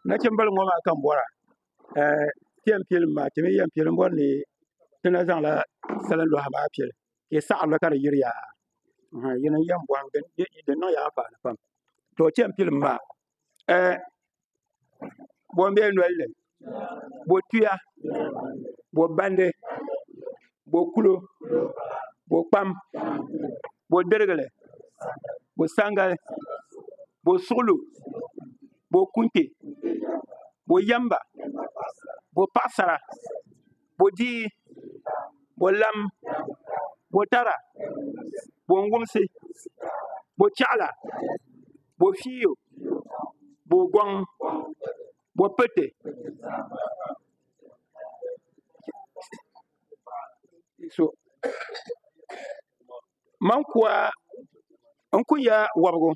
Nachimbili ŋɔ maa ka n bɔra ti yɛn pilim maa ti mi yɛn pili n bɔri ni ti na zaŋla salin lɔha maa pili ka yi saɣarili ka di yiri yaa yini n yɛn bɔhim din niŋ ya anfaani pam to ti yɛn pilim maa Bo n bɛ nolini bo tuya bo bandi bo kulo bo kpam bo dirigili bo sangali bo suɣulo bo kunkpɛ bo yɛmba bo paɣasara bo dii bo lam bo tara bo n wumsi bo chaɣala bo fiyo bo goŋ bo piti man kuwa n ku ya wɔbigu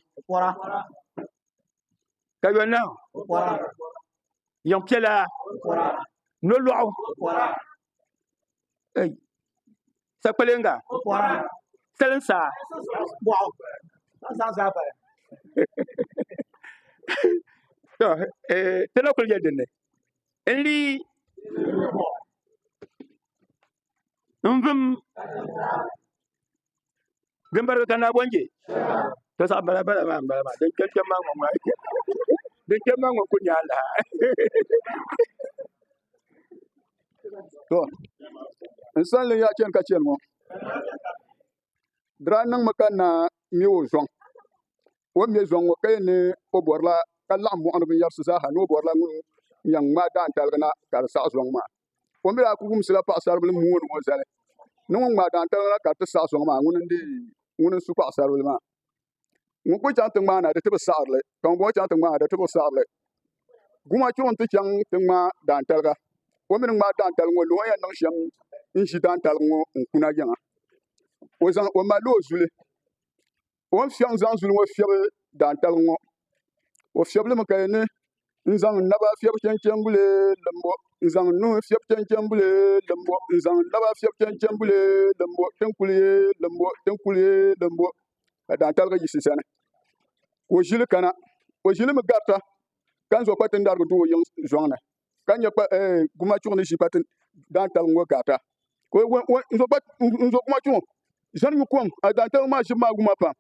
ka yɔnahu yiŋ piɛla nolɔɣu Sakpalinga, salinsaa. To ti na kuli yɛli dinni n lii n vum din barigi ka naa bonje to zaɣ bala bala maa n bala maa din kpɛm kpɛm maa ŋɔ din kpɛm maa ŋɔ ku nyɛ alaha To n sanli yaa chɛni ka chɛni ŋɔ di daa niŋmi ka naa mɛ o zoŋ o ni mɛ zoŋ ŋɔ ka yɛn ni o borila ka laɣam moɣani binyɛrisi zaaha ni o borila ŋun yɛn ŋmaai daantaligi na ka di saɣa zoŋ maa o mii daa ku wumsila paɣasaribili mooni ŋɔ zali ni ŋun ŋmaai daantaligi na ka di ti saɣa zoŋ maa ŋuni n su paɣasaribili maa ŋun ku chaŋ ti ŋmaana di ti bi saɣarili ka ŋun bɔŋɔ chaŋ ti ŋmaana di ti bi saɣarili guma chuɣu n ti chaŋ ti ŋmaai daantaliga o mini ŋmaai daantaligi ŋɔ luɣu yɛn niŋ shɛm n ʒi daantaligi ŋɔ n kuna yiŋa o malila o zuli o ni fiɛŋ zaŋ zuli ŋɔ fiɛbi daantaligi ŋɔ o fiɛbilimi ka yi ni n zaŋ n naba fiɛbi chɛnchɛmbuli limbo n zaŋ n nuhi fiɛbi chɛnchɛmbuli limbo n zaŋ n naba fiɛbi chɛnchɛmbuli limbo tin kuli ye limbo tin kuli ye limbo ka daantaligi yiɣisi zani ka o ʒili kana o ʒilimi garita ka n zo kpa tindarigi du o yiŋ zɔŋ ni ka nyɛ gumachuɣu ni ʒi kpa daantaligi ŋɔ garita ka n zo gumachuɣu zani nyu kom a daantaligi maa ʒibu maa wuma pam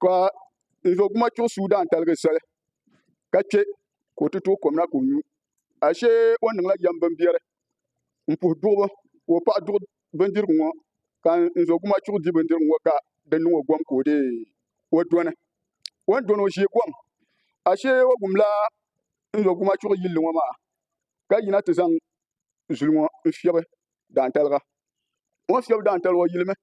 ka n zo gumachuɣu suui daantaligi soli ka kpɛ ka o ti tooi kom na ka o nyu ashee o niŋla yɛm binbiɛri n puhi duɣubu ka o paɣa duɣu bindirigu ŋɔ ka n zo gumachuɣu di bindirigu ŋɔ ka di niŋ o gom ka o dee o doni o ni doni o ʒee gom ashee o wumla n zo gumachuɣu yilli ŋɔ maa ka yina ti zaŋ zuli ŋɔ n fiɛbi daantaliga o ni fiɛbi daantaliga o yilimi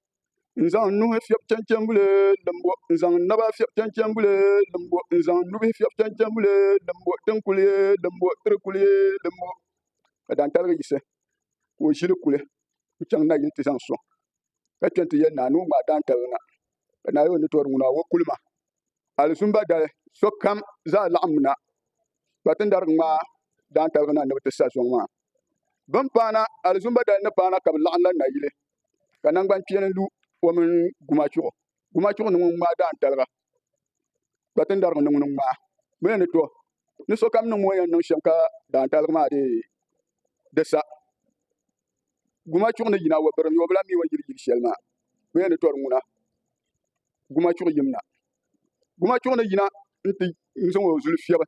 n zaŋ n nuhi fiɛbi chɛnchɛmbuli limbo n zaŋ n naba fiɛbi chɛnchɛmbuli limbo n zaŋ n nubihi fiɛbi chɛnchɛmbuli limbo tin kuli limbo tiri kuli limbo ka daantaligi yiɣisi ka o ʒili kuli n chaŋ nayili ti zaŋ sɔŋ ka kpɛ n ti yɛli naa ni o ŋmaai daantaligi na ka naa yɛli o ni tɔri ŋuna o kuli ma alizumba dali sokam zaa laɣammi na ka ti ni darigi ŋmaai daantaligi na ni bi ti sa zɔŋ maa bin paana alizumba dali ni paana ka bi laɣamla nayili ka nangbani kpeeni lu o mini gumachuɣu gumachuɣu ni ŋun ŋmaai daantaliga ka ti ni darigi ni ŋuni ŋmaai bɛ ni to ni sokam niŋ o ni yɛn niŋ shɛm ka daantaligi maa dee di sa gumachuɣu ni yina o birim o bi lahi mi o ni yiri yili shɛli maa bɛ ni tɔri ŋuna gumachuɣu yim na gumachuɣu ni yina n ti zaŋ o zuli fiɛbi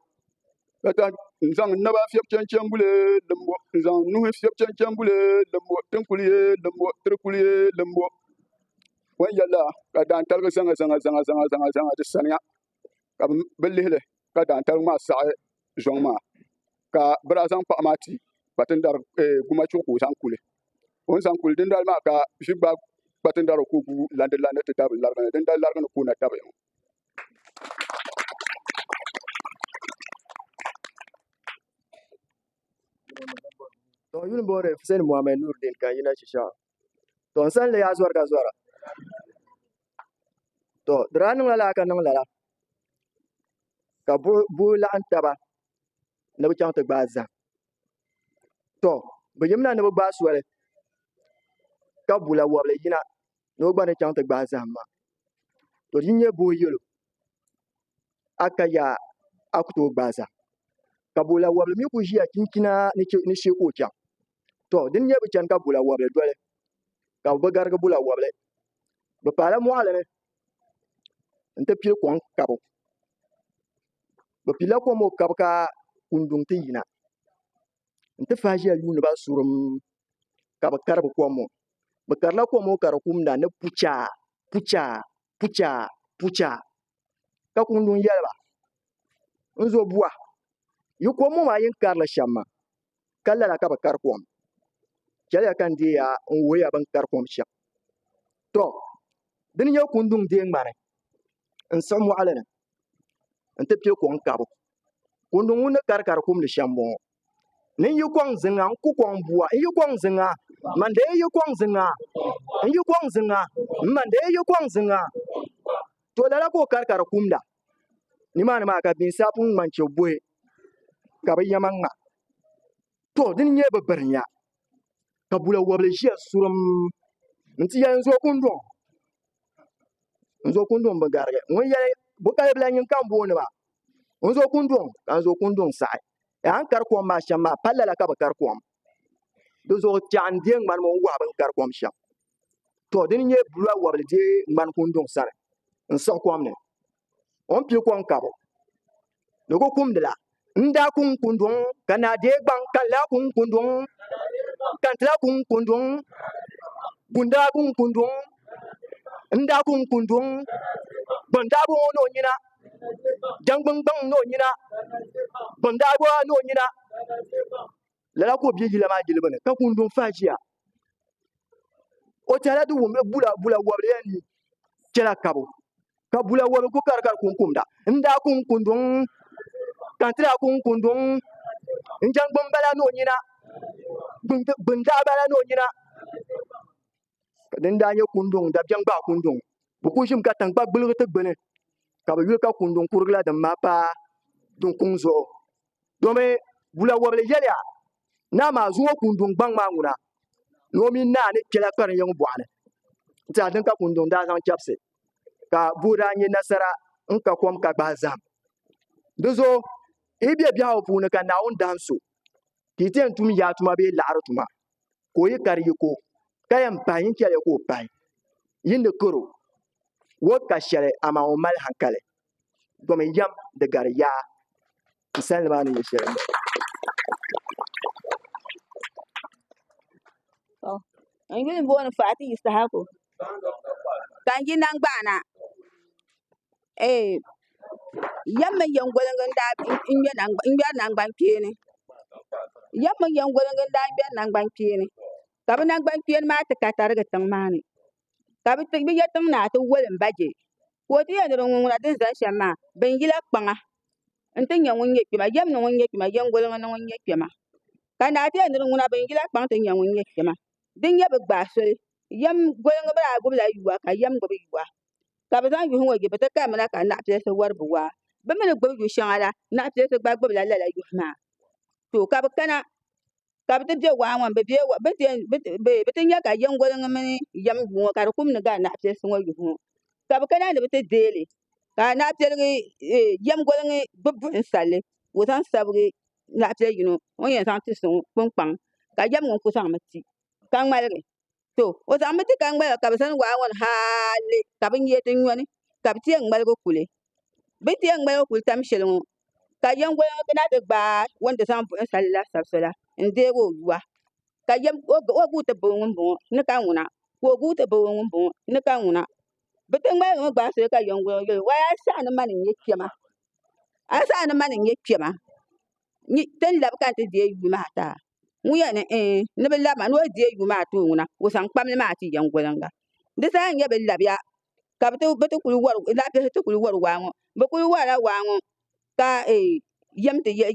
ka ta n zaŋ n naba fiɛbi chɛnchɛmbuli limbo n zaŋ n nuhi fiɛbi chɛnchɛmbuli limbo tin kuli ye limbo tiri kuli ye limbo o ni yɛli lala ka daantaligi zaŋa zaŋa zaŋa zaŋa zaŋa zaŋa di saniya ka bi lihili ka daantaligi maa saɣi zɔŋ maa ka bi daa zaŋ paɣa maa ti gumachuɣu ka o zaŋ kuli o ni zaŋ kuli dindali maa ka ʒi gbaai kpatindarigu ka o guui landi landi ti tabili larigi ni dindali larigi ni ka o na tabiya ŋɔ. To yuli m-booni Hussein Mohammed Nuruddin ka n yina Shishaɣu. To n sani lee a zɔri ka zɔra. To di daa niŋla lala ka niŋ lala ka buhi laɣim taba ni bɛ chaŋ ti gbaai zahim. To bɛ yimina ni bɛ gbaai soli ka bula wɔbili yina ni o gba ni chaŋ ti gbaai zahim maa. To di yi nyɛ buhi yɛlo a ka yaa. a ku tooi gbaai zahim. Ka buɣula wɔbili mi ku ʒiya chinchina ni shee ka o chaŋ. Tɔ! Dini nyɛ bɛ chani ka buɣula wɔbili doli, ka bɛ bi garigi buɣula wɔbili. Bɛ paala mɔɣili ni nti pili kom kabu. Bɛ pilila kom ŋɔ kabu ka kunduŋ ti yina nti fahi ʒiya yuuni ba surim ka bɛ kari bɛ kom ŋɔ. Bɛ karila kom ŋɔ ka di kumda ni puchaa, puchaa, puchaa, puchaa. Ka kunduŋ yɛli ba, N zo bua, yi kom ŋɔ maa yi ni kari li shɛm maa, ka lala ka bɛ kari kom. Chɛliya ka n deei ya n-wuhi ya bɛ ni kari kom shɛm. Tɔ! Dini nyɛ kunduŋ deei ŋmani n-siɣi mɔɣili ni nti pili kom kabu. Kunduŋ ŋun ni kari ka di kumdi shɛm m-bɔŋɔ, Ni n yi kɔŋ ziŋa n-ku kɔŋ bua, n yi kɔŋ ziŋa, man deei yi kɔŋ ziŋa, n yi kɔŋ ziŋa, m man deei yi kɔŋ ziŋa. Tɔ! Lala ka o kari ka di kumda. Nimaani maa ka binsaa pun ŋmani chɛ buhi ka bɛ yɛma ŋma. Tɔ! Dini n-nyɛ bɛ birinya ka bula wɔbili ʒiya surim nti yɛli n zo kunduŋ, n zo kunduŋ bi garigi. Ŋun yɛli bukali bila nyin ka m booni ba, n zo kunduŋ ka n zo kunduŋ saɣi. A ni kari kom maa shɛm maa pa lala ka bɛ kari kom. Di zuɣu tɛɣu n-deei ŋmani ŋɔ n-wahi bɛ ni kari kom shɛm. Tɔ! Dini n-nyɛ bula wɔbili deei ŋmani kunduŋ sani n-siɣi kom ni. O ni pili kom kabu ni ku kumdila, N daa kuŋ kunduŋ ka naa deei gbaŋ ka n lahi kuŋ kunduŋ ka n ti lahi kuŋ kunduŋ gun daa kuŋ kunduŋ n daa kuŋ kunduŋ gbɔn daa bɔŋɔ ni o nyina jɛŋgbun gbaŋ ni o nyina gbɔn daa bɔŋɔ ni o nyina. Lala ka o bɛ yila maa yilibu ni ka kunduŋ fahi ʒiya. O tɛhila di wum bula bula wɔbili yɛn chɛla kabu ka bula wɔbili ku kari ka di kunkumda. N daa kuŋ kunduŋ ka n ti daa kuŋ kunduŋ n jɛŋgbun bala ni o nyina gbundaɣu bala ni o nyina. Ka din daa nyɛ kunduŋ dabiɛm gbaai kunduŋ bɛ kuli ʒimi ka tankpa gbuligi ti gbuni ka bɛ yuli ka kunduŋ kurigila din maa paai din kuŋ zuɣu domi bula wɔbili yɛliya ni amaa zuŋɔ kunduŋ gbaŋ maa ŋuna ni o mini naa ni kpɛla kparinyiŋ bɔɣu ni n-tiɛha din ka kunduŋ daa zaŋ chɛbisi ka buhi daa nya nasara n-ka kom ka gbahi zahim. Di zuɣu yi be biɛhigu puuni ka Naawuni dahim so ka yi ti yɛn tum yaa tuma bee laɣiri tuma ka o yi kari yiko ka yɛn pahi, yin chɛliya ka o pahi. Yi ni kar o, o ka shɛli, amaa o mali hankali, domi yɛm di gari yaa. N salinli maa ni nyɛ shɛli m-bala. N yuli m-booni Fati Yisahaku ka n yi Nangbaana. Yɛm mini yɛŋgoliŋga n-daa ŋmɛri naŋgbankpeeni. Yɛm mini yɛŋgoliŋga n-daa ŋmɛri naŋgbankpeeni ka bɛ naŋgbankpeeni maa ti ka tarigi tiŋ maa ni ka bɛ ya tiŋ naa ti wolim ba je ka o ti yɛli ni di ŋuna di ni zani shɛm maa bɛn yila kpaŋa nti nya ŋun nyɛ kpɛma yɛm ni ŋun nyɛ kpɛma yɛŋgoliŋga ni ŋun nyɛ kpɛma ka naa ti yɛli ni di ŋuna bɛn yila kpaŋ ti nya ŋun nyɛ kpɛma din nyɛ bɛ gbaai soli yɛm goliŋga mi daa gbubila yuwa ka yɛm gbubi yuwa Ka bɛ zaŋ yuhi ŋɔ yi bɛ ti karimina ka naɣipiɛlisi wari bɛ waa. Bɛ mi ni gbubi yu shɛŋa la, naɣipiɛlisi gba gbubila lala yuhi maa. To ka bɛ kana ka bɛ ti be waa ŋɔ ni, bɛ be bɛ ti yɛn bɛ ti nya ka yɛŋgoliŋga mini yɛm yuhi ŋɔ ka di kumdi gari naɣipiɛlisi ŋɔ yuhi ŋɔ. Ka bɛ kana ni bɛ ti deei li ka naɣipiɛligi yɛŋgoliŋga gbubi buɣimsalli ka o zaŋ sabigi naɣipiɛl yino o ni yɛn zaŋ ti so ŋɔ kpunkpaŋ ka yɛm ŋɔ ku zaŋmi ti ka ŋmaligi. To o zaŋmi ti ka ŋmaligi ka bɛ zani waa ŋɔ ni hali ka bɛ nyee ti nyɔni ka bɛ ti yɛn ŋmaligi kuli. Bɛ ni ti yɛn ŋmaligi kuli tam shɛli ŋɔ ka yɛŋgoli ŋɔ na ti gbaai o ni ti zaŋ buɣimsali laasabu so la n-deegi o yuwa ka o guui ti ba o ŋumbɔŋɔ ni ka ŋuna ka o guui ti ba o ŋumbɔŋɔ ni ka ŋuna. Bɛ ti ŋmaligimi gbaai soli ka yɛŋgoli ŋɔ yɛli o, A saɣi ni mani n-nyɛ kpɛma, a saɣi ni mani n-nyɛ kpɛma, ti ni labi ka n ti deei yuli maa ti a. Ŋun yɛli ni iin ni bɛ labi ma ni o deei yuli maa ti o ŋuna o zaŋ kpamli maa ti yɛŋgoliŋga. Di zaa n-nyɛ bɛ labiya ka bɛ ti kuli wari laɣibihi ti kuli wari waa ŋɔ. Bɛ kuli warila waa ŋɔ ka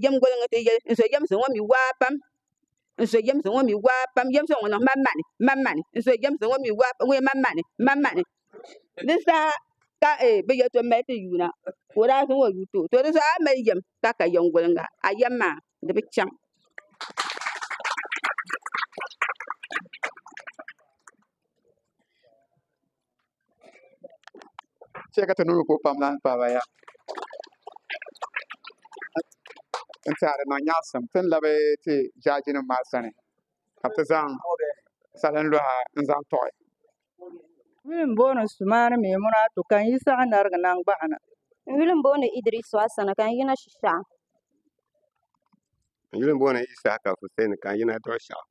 yɛŋgoliŋga ti yɛli n zo yɛmsi ŋɔ mi waa pam n zo yɛmsi ŋɔ mi waa pam yɛmsi ŋɔ niŋ man mani man mani n zo yɛmsi ŋɔ mi waa pam ŋɔ man mani man mani. Di saha ka bɛ yɛli to mali ti yuuna ka o daa zaŋ o yuli ti o. To di zuɣu a yi mali yɛm ka ka yɛŋgoliŋga a yɛm maa di bi chaŋ. Chɛ ka ti niŋ o pam lan paai ba ya. N tiɛha di niŋ nyaɣasim ti ni labi ti jaaji nim maa sani ka bi ti zaŋ salin lɔha n zaŋ tuɣi. Yuli m booni Sumaani Maimunatu ka n yi saɣi narigi naŋgbaɣina. N yuli m booni Idrisu Asana ka n yina Shishaɣu. N yuli m-booni Isaka Fuseni ka n yina Duɣushaɣu.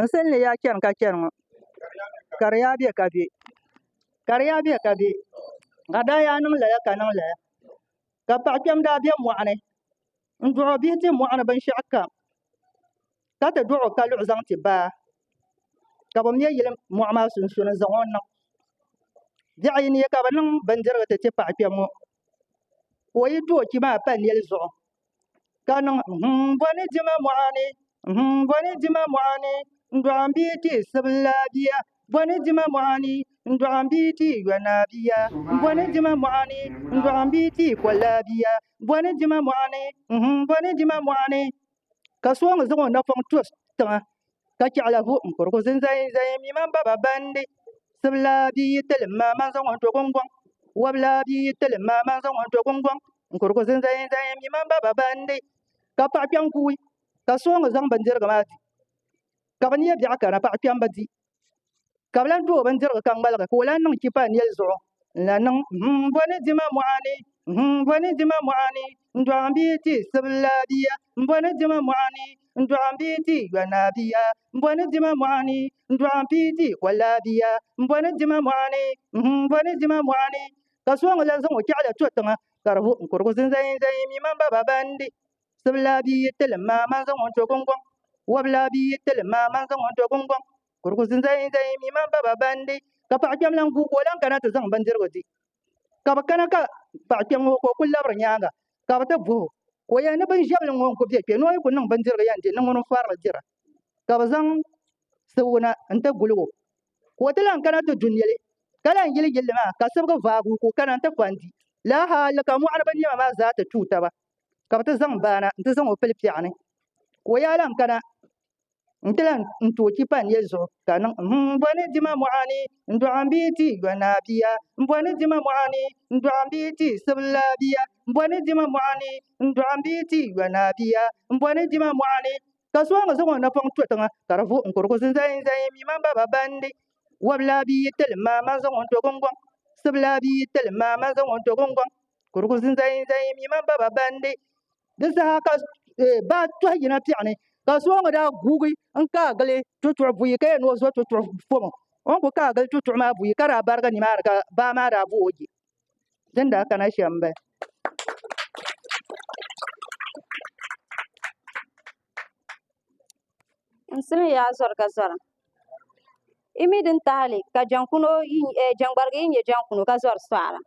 N silini yaa chani ka chani ŋɔ ka di yaa be ka be ka di yaa be ka be ka daa yaa niŋ lala ka niŋ lala ka paɣa kpɛm daa be mɔɣuni n-duɣi o bihi ti mɔɣuni binshɛɣu kam ka ti duɣi o kaluɣi zaŋ ti baa ka bɛ me yili mɔɣu maa sunsuuni n-zaŋ o niŋ biɛɣu yi neei ka bɛ niŋ bindirigu ti ti paɣa kpɛm ŋɔ ka o yi du o chi maa pa nɛli zuɣu ka niŋ hmm bɔ ni dima mɔɣu ni hmm bɔ ni dima mɔɣu ni n dɔɣi m bia ti sibila bia bɔ ni dima mɔɣu ni n dɔɣi m bia ti yɔna bia bɔ ni dima mɔɣu ni n dɔɣi m bia ti kola bia bɔ ni dima mɔɣu ni hmm bɔ ni dima mɔɣu ni ka sooŋ zaŋ o napɔŋ to tiŋa ka chaɣila vu n kurigu zinzayinzayi mi man baba bandi sibila bia yi tilim ma man zaŋ o n to gungɔŋ wabila bia yi tilim ma man zaŋ o n to gungɔŋ n kurigu zinzayinzayi mi man baba bandi ka paɣa kpɛm kuui ka sooŋ zaŋ bindirigu maa di ka bi neei biɛɣu kana paɣa kpɛm bi di ka bi lahi tooi bindirigu ka ŋmaligi ka o lahi niŋ chipa nɛli zuɣu n lahi niŋ hmm bo ni dima mɔɣu ni hmm bo ni dima mɔɣu ni n dɔɣi m bia ti sibila bia n bo ni dima mɔɣu ni n dɔɣi m bia ti yɔna bia n bo ni dima mɔɣu ni n dɔɣi m bia ti kola bia n bo ni dima mɔɣu ni hmm bo ni dima mɔɣu ni ka sooŋ lahi zaŋ o chaɣila to tiŋa ka di vo n kurigu zinzayinzayi mi man baba bandi Sibila bia yi tilim ma man zaŋ o n-to gungɔŋ. Wabila bia yi tilim ma man zaŋ o n-to gungɔŋ. Kurigu zinzayinzayi mi man baba bandi. Ka paɣa kpɛm lan guui ka o lan kana ti zaŋ bindirigu di. Ka bɛ kana ka paɣa kpɛm ŋɔ ka o kuli labiri nyaaŋa ka bɛ ti buhi o ka o yɛli ni binʒɛbili ŋɔ n-ku be kpe ni o yi ku niŋ bindirigu yɛn di ni ŋuni n-farili dira. Ka bɛ zaŋ sibigu na nti guli o ka o ti lan kana ti du nɛli ka lan yili yilli maa ka sibigi vaagi o ka o kana nti fa n-di. Lala hali ka mɔɣuni binnɛma maa zaa ti tuui taba. ka bɛ ti zaŋ baana nti zaŋ o pili piɛɣu ni ka o yaa lan kana nti lan n-ti o chi pa nɛli zuɣu ka niŋ hmm bɔ ni dima mɔɣu ni n dɔɣi m bia ti yɔna bia m bɔ ni dima mɔɣu ni n dɔɣi m bia ti sibila bia m bɔ ni dima mɔɣu ni n dɔɣi m bia ti yɔna bia m bɔ ni dima mɔɣu ni ka sooŋ zaŋ o napɔŋ to tiŋa ka di vo n-kurigu zinzayinzayi mi man baba bandi wabila bia yi tilim ma man zaŋ o n-to gungɔŋ sibila bia yi tilim ma man zaŋ o n-to gungɔŋ Kurigu zinzayinzayi mi man baba bandi. Di saha ka baa tɔhi yina piɛɣu ni ka sooŋa daa guugi n-kaai gili tutuɣu buyi ka yɛli ni o zo tutuɣu fomo. O ni kuli kaai gili tutuɣu maa buyi ka daa barigi nimaani ka baa maa daa bo o je. Din daa kana shɛm m-bala. N simi yaa zɔri ka zɔra. Yi mi din tahali ka jɛŋgbarigi yi nyɛ jɛŋkuno ka zɔri sɔɣira.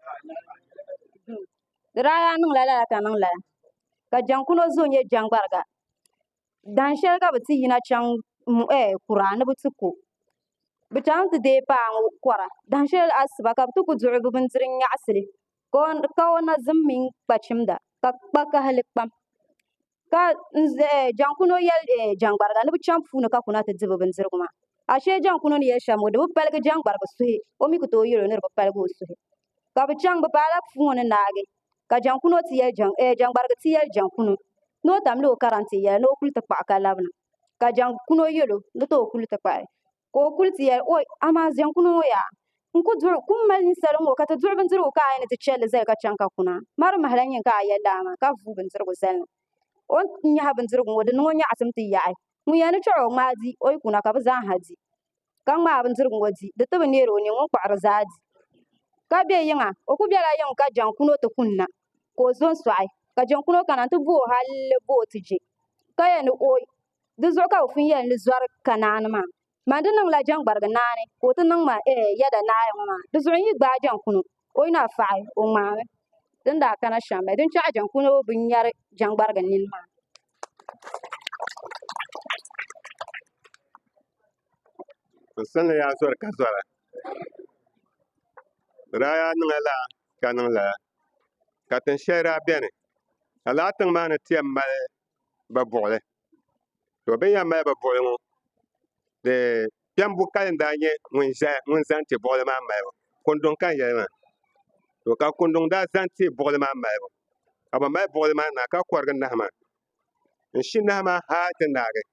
Di daa yaa niŋla lala ka niŋ lala ka jɛŋkuno zo nyɛ jɛŋgbariga. Dahin shɛli ka bɛ ti yina chaŋ kuraa ni bɛ ti ko. Bɛ chaŋ ti deei paa ŋɔ kɔra. Dahin shɛli asiba ka bɛ ti ku duɣi bɛ bindiri n-nyaɣisi li ka o na zim mini kpa chimda ka kpa kahili kpam. Ka Jaŋkuno yɛli Jaŋgbariga ni bɛ chaŋ puuni ka kuna ti di bɛ bindirigu maa. Ashee Jaŋkuno ni yɛli shɛm ŋɔ di bi paligi Jaŋgbariga suhi, o mi ku tooi yɛl o ni di bi paligi o suhi. Ka bɛ chaŋ, bɛ paala puu ŋɔ ni naagi ka Jaŋkuno ti yɛli Jaŋgbariga ti yɛli Jaŋkuno ni o tamla o karante yɛla ni o kuli ti kpaɣi ka labina. Ka Jaŋkuno yɛl o ni ti o kuli ti kpaɣi. Ka o kuli ti yɛli, Oi, amaa Jaŋkuno ŋɔ yaa, n ku duɣi, kum mali ninsali ŋ-ŋɔ ka ti duɣi bindirigu ka a yi ni ti chɛli li zali ka chaŋ ka kuna. Mari mahila nyin ka a yɛli lala maa ka vuui bindirigu zali na. O ni nyahi bindirigu ŋɔ, di niŋ o nyaɣisim ti yaɣi. Ŋun yɛn ni chɔɣi o ŋmaai di, o yi kuna ka bɛ zaa ha di. Ka ŋmaai bindirigu ŋɔ di, di ti bi neeri o nini, ŋun kpaɣiri zaa di. Ka be yiŋa, o ku bela yiŋ ka Jaŋkuno ti kunna, ka o zo n-sɔɣi. Ka Jaŋkuno kana nti bo o hali bo o ti je, ka yɛli ni oi, Di zuɣu ka bɛ pun yɛli ni zɔri ka naani maa. Man di niŋla jɛŋgbarigi naani ka o ti niŋ ma yɛda naaya ŋɔ maa. Di zuɣu n yi gbaai jɛŋkuno, o yi na faɣi, o ŋmaami. Din daa kana shɛm bala, din chaɣi jɛŋkuno bi nyari jɛŋgbarigi nini maa. N sinli yaa zɔri ka zɔra. Di daa yaa niŋla lala ka niŋ lala. Ka tin shɛli daa beni ka lala tiŋ maa ni ti yɛn mali ba buɣili. To bɛ ni yɛn mali ba buɣili ŋɔ, di kpɛmbu kali n-daa nyɛ ŋun zaŋ ti buɣili maa malibu. Kunduŋ ka n yɛli maa. To ka kunduŋ daa zaŋ ti buɣili maa malibu. Ka bɛ mali buɣili maa na ka kɔrigi nahi maa. N-shi nahi maa hal ti naagi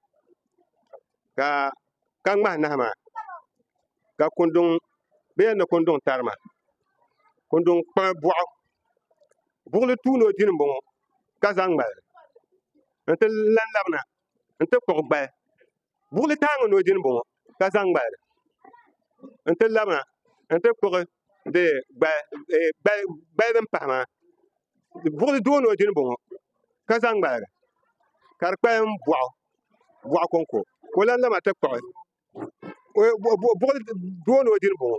ka ka ŋmahi nahi maa. Ka kunduŋ bɛ yɛli ni kunduŋ tarima. Kunduŋ kpuɣi buɣu. Buɣili tuuni o dini m-bɔŋɔ ka zaŋ ŋmaligi nti lan labina nti kpuɣi gbali. Buɣili taaŋa ni o dini m-bɔŋɔ ka zaŋ ŋmaligi nti labina nti kpuɣi gbali din pahi maa. Buɣili doo ni o dini m-bɔŋɔ ka zaŋ ŋmaligi ka di kpalim bɔɣu bɔɣu kɔŋko ka o lan labina ti kpuɣi buɣili doo ni o dini m-bɔŋɔ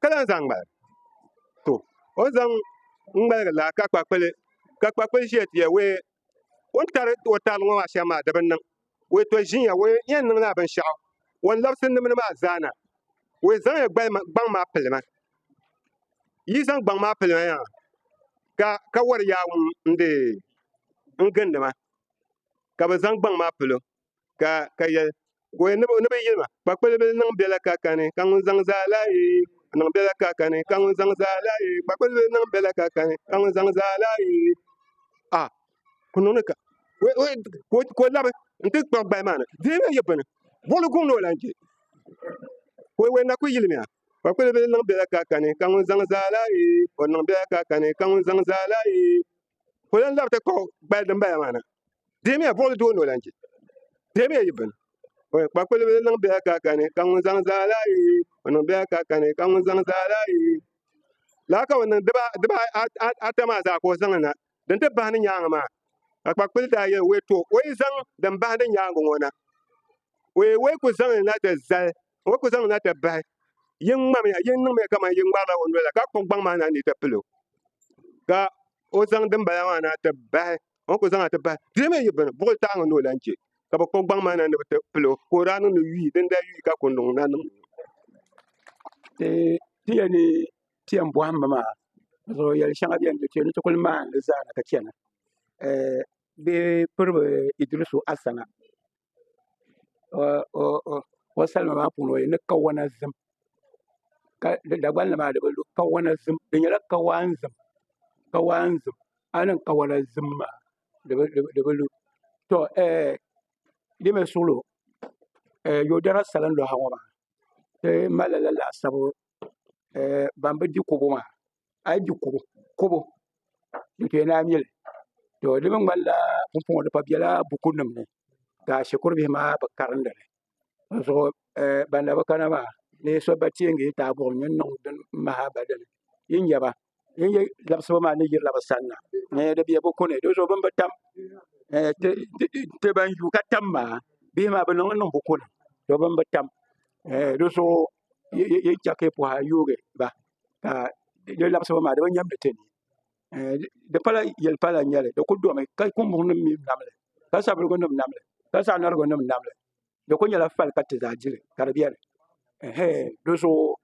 ka lan zaŋ ŋmaligi. To o ni zaŋ ŋmaligi laa ka kpakpili ʒiya ti yɛli wee o ni tari o tarili ŋɔ maa shɛm maa di bi niŋ. O to ʒiya o yɛn niŋla binshaɣu o ni labisi nimdi maa zaa na o zaŋya gbaŋ maa pili ma yi zaŋ gbaŋ maa pili ma yaa ka wari yaa n gindi ma ka bi zaŋ gbaŋ maa pilo ka yɛli ni bi yili ma kpakpili niŋ bɛla ka kani ka ŋun zaŋ zaa lahi niŋ bɛla ka kani ka ŋun zaŋ zaa lahi kpakpili niŋ bɛla ka kani ka ŋun zaŋ zaa lahi a ku niŋdi ka ka o labi n ti kpuɣi gbali maa ni deemi yi bini buɣuli guŋ ni o lahi je ka o na ku yilimiya kpakpili bili niŋ bɛla ka kani ka ŋun zaŋ zaa lahi o niŋ bɛla ka kani ka ŋun zaŋ zaa lahi ka o lahi labi ti kpuɣi gbali din bala maa na deemiya buɣuli doo ni o lahi je deemiya yi bini kpakpili bili niŋ bɛla ka kani ka ŋun zaŋ zaa lahi o niŋ bɛla ka kani ka ŋun zaŋ zaa lahi laa ka bi niŋ diba ata maa zaa ka o zaŋli na Din ti bahindi nyaaŋa maa, ka kpakpili daa yɛli wee to o yi zaŋ din bahindi nyaaŋa ŋɔ na, o yi wee ku zaŋ li na ti zali, o ku zaŋ li na ti bahi, yin ŋmamiya, yin niŋmiya kaman yi ŋmarila o noli la, ka kpuɣi gbaŋ maa na ni ti pil o. Ka o zaŋ dimbala maa na ti bahi, o ni ku zaŋ li ti bahi, deemi yi bini, buɣili taaŋa ni o lan chɛ ka bɛ kpuɣi gbaŋ maa na ni bɛ ti pil o, ka o daa niŋ ni yuui, din daa yuui ka kunduŋ na niŋ. Ti yɛn ni ti yɛn bɔhimbu maa zuɣu yɛl shɛŋa beni di chɛ ni ti kuli maani li zaa na ka chana. Bihi piriba Idirisu Asana o salima maa puuni o yɛli ni kawana zim ka Dagbanli maa di bi lu kawana zim di nyɛla kawaan zim kawaan zim a yi niŋ kawana zim maa di bi lu to di mi suɣulo Yodara salinlɔha ŋɔ maa ti malila lala laasabu ban bi di kobo maa a yi di kobo kobo di tooi naan mili to di mi ŋmanila pumpɔŋɔ di pa biɛla buku nim ni ka shikuru bihi maa bi karindi li dinzuɣu ban na bi kana maa ni so ba teengi yi taai buɣum nyin niŋ din maha ba dini yi nya ba yi nya labisibu maa ni yirila bi sanna di bɛ buku ni dinzuɣu bin bi tam ti ban yuui ka tam maa bihi maa bi niŋli niŋ buku ni to bin bi tam dinzuɣu yi chɛ ka yi puhi yoogi ba ka di labisibu maa di bi nyɛmdi ti ni di pala yɛli pala n nyɛli di ku domi ka kumbuŋ nim mii namli ka sabiligu nim namli ka saɣanarigu nim namli di ku nyɛla fali ka ti zaa dili ka di biɛni di zuɣu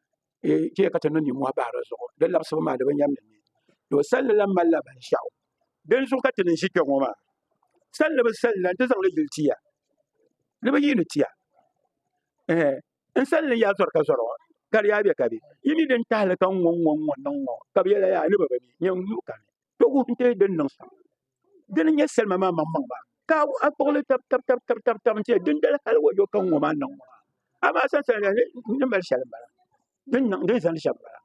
chɛ ka ti niŋ nimmohi bahi di zuɣu di labisibu maa di bi nyɛmdi ni to salli lahi malila binshaɣu dinzuɣu ka ti ni ʒi kpɛ ŋɔ maa salli bi salli n ti zaŋli yili tiya di bi yiini tiya N sani ni yaa zɔri ka zɔri ŋɔ, ka di yaa be ka be. Yi mi din tahili ka ŋ-ŋɔ ŋ-ŋɔ ŋ-ŋɔ niŋ ŋɔ, ka bɛ yɛla yaa ni bɛ bi mi, nyɛ n yuui kani. To wuhi nti din niŋ shɛm. Dini n-nyɛ salima maa maŋmaŋ maa, ka a kpuɣi li tab tab tab tab tab tab nti yɛli dindali hal wayo ka ŋ-ŋɔ maa niŋ ŋɔ maa. Amaa sansani ni ni mali shɛli m-bala, din niŋ din zani shɛm m-bala.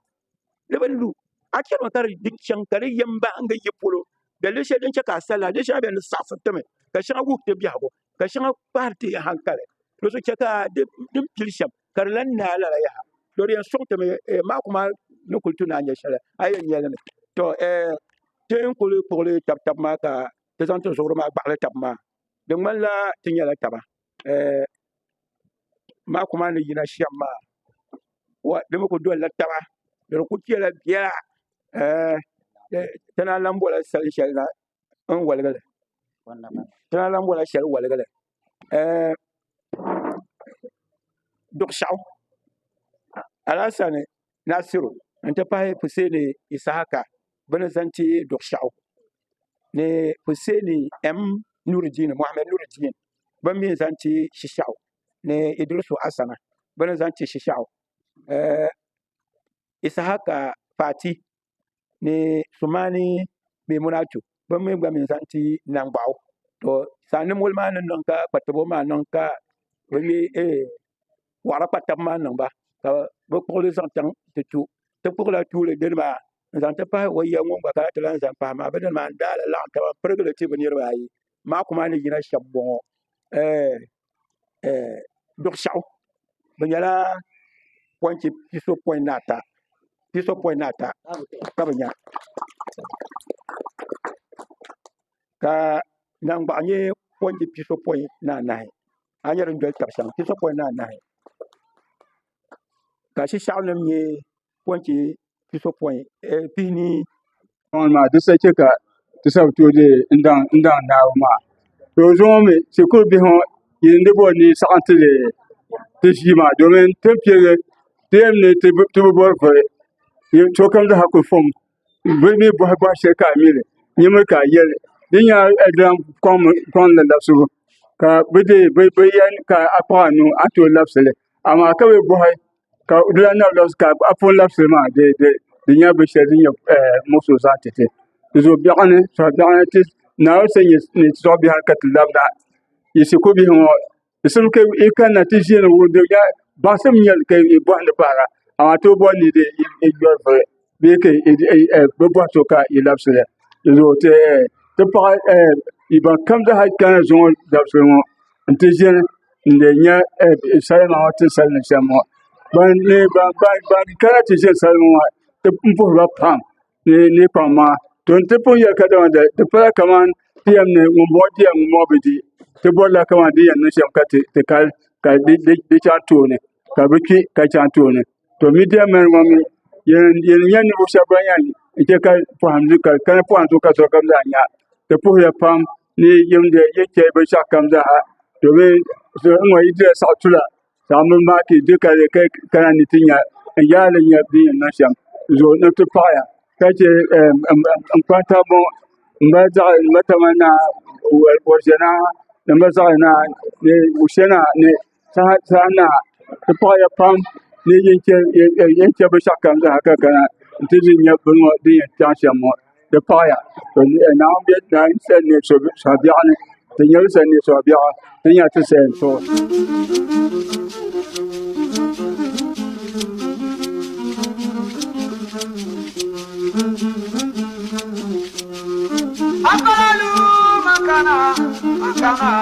Di bi lu, a chɛrimi ka di chaŋ ka di yɛm bahingi yi polo. Daliri shɛli din chɛ ka a salila, di shɛŋa beni di saɣisiri ti mi, ka shɛŋa wuhi ti biɛhigu, ka shɛŋa kpahiri ti hankali. Di zuɣu chɛ ka din pili shɛm ka di lan naai lala yaha. To di yɛn sɔŋ ti mi maaku maa ni kuli tu ni a nya shɛli a yɛn nya li mi. To ti ni kuli kpuɣili tab tab maa ka ti zaŋ ti zuɣuri maa gbaɣili tab maa, di ŋmanila ti nyɛla taba. Maaku maa ni yina shɛm maa di mi ku dolila taba di ku chɛla biɛla ti naan lahi bola sali shɛli na n waligili ti naan lahi bola shɛli waligili Duɣushaɣu Alhassani Nasiru n ti pahi Husseini Isahaka bɛ ni zaŋ ti Duɣushaɣu ni Husseini M Nuridin Mohammed Nuridin bɛ mi zaŋ ti Shishaɣu ni Idrisu Asana bɛ ni zaŋ ti Shishaɣu Isahaka Fati. ni Sumani Maimunatu bɛ mi gba mi zaŋ ti Nangbaɣu. To saanimoli maa ni niŋ ka kpatibo maa niŋ ka bɛ ŋme waɣira kpatabi maa niŋ ba ka bɛ kpuɣili zaŋ chaŋ ti tu. Ti kpuɣila tuuli dini maa n-zaŋ ti pahi o ya ŋun gba kana ti lahi zaŋ pahi maa bɛ dini maa n-daa lahi laɣim taba m-pirigili ti bɛ niriba ayi. Maaku maa ni yina shɛba m-bɔŋɔ Duɣushɛɣu bɛ nyɛla pɔinti pisopɔin ni ata pisopɔin ni ata ka bɛ nya ka Nangbaɣu nyɛ pɔinti pisopɔin ni anahi a ni nyɛ din doli tabi shɛm pisopɔin ni anahi ka Shishɛɣunim nyɛ pɔinti pisopɔin pihinii. Ŋɔ maa di sa chɛ ka ti sa bi tooi deei n daŋ naabu maa. To zuŋɔ mi shikuru bihi ŋɔ yi ni bɔri ni yi saɣim ti di ti ʒii maa domin ti ni piɛli ti yɛn ni ti bi bɔri vuri sokam zaa kuli fom bɛ mi bɔhi bɔhi shɛli ka a mi li nyimi ka a yɛli di nyɛla dilan kɔŋ li labisibu ka bɛ deei bɛ yɛn ka a kpuɣi a nuu a ni tooi labisi li amaa ka bɛ bɔhi ka di lahi nabi labisi ka a pun labisili maa di nyɛla binshɛli din nyɛ muɣisigu zaŋ ti ti. Di zuɣu biɛɣuni suhi biɛɣuni ti Naawuni sa nyɛ ni ti zuɣu bihi hali ka ti labina yi shikuru bihi ŋɔ di simdi ka yi kanna ti ʒini di baŋsim n nyɛli ka yi bɔhindi pahira amaa ti bi bɔri ni yi yɔri vuri bee ka bi bɔhi so ka yi labisili di zuɣu ti paɣa ban kam zaa kana zuŋɔ dabisili ŋɔ n ti ʒini n lee nya salima ŋɔ ti ni salindi shɛm ŋɔ ban kana ti ʒini salima ŋɔ ti puhiri ba pam ni kpaŋ maŋa to n ti pun yɛli kadama di pala kaman ti yɛn ni ŋumbɔŋɔ diya ŋumbɔŋɔ bi di ti bɔrila kaman di yɛn niŋ shɛm ka ti kali ka di chaŋ tooni ka bi kpi ka chaŋ tooni to miidiya mani ŋɔ mi yɛn nyɛ ninvuɣ shɛba ban yɛn chɛ ka pɔhim ka kana pɔhim zuɣu ka sokam zaa nya ti puhiya pam ni yi chɛ binshɛɣu kam zaa domin n ŋɔ yi dila saɣi tula saɣimbu maa ti di ka kana ni ti nya n yaali nya din yɛn niŋ shɛm zuɣu ni ti paɣaya ka chɛ n kpaŋ tabi ŋɔ m ba zaɣi m ba tama naa Wɔrizɛnaa ni m ba zaɣi naa ni Wushɛnaa ni saha naa ti paɣaya pam ni yin chɛ binshɛɣu kam zaa ka kana n-ti di nya bini ŋɔ din yɛn chaŋ shɛm ŋɔ di paɣaya Naawuni bɛ Naawuni sani ni suhubiɛɣu ni ti nyɛ bɛ sani ni suhubiɛɣu ti nya ti sayan tuɣi. Afalalu makana makana.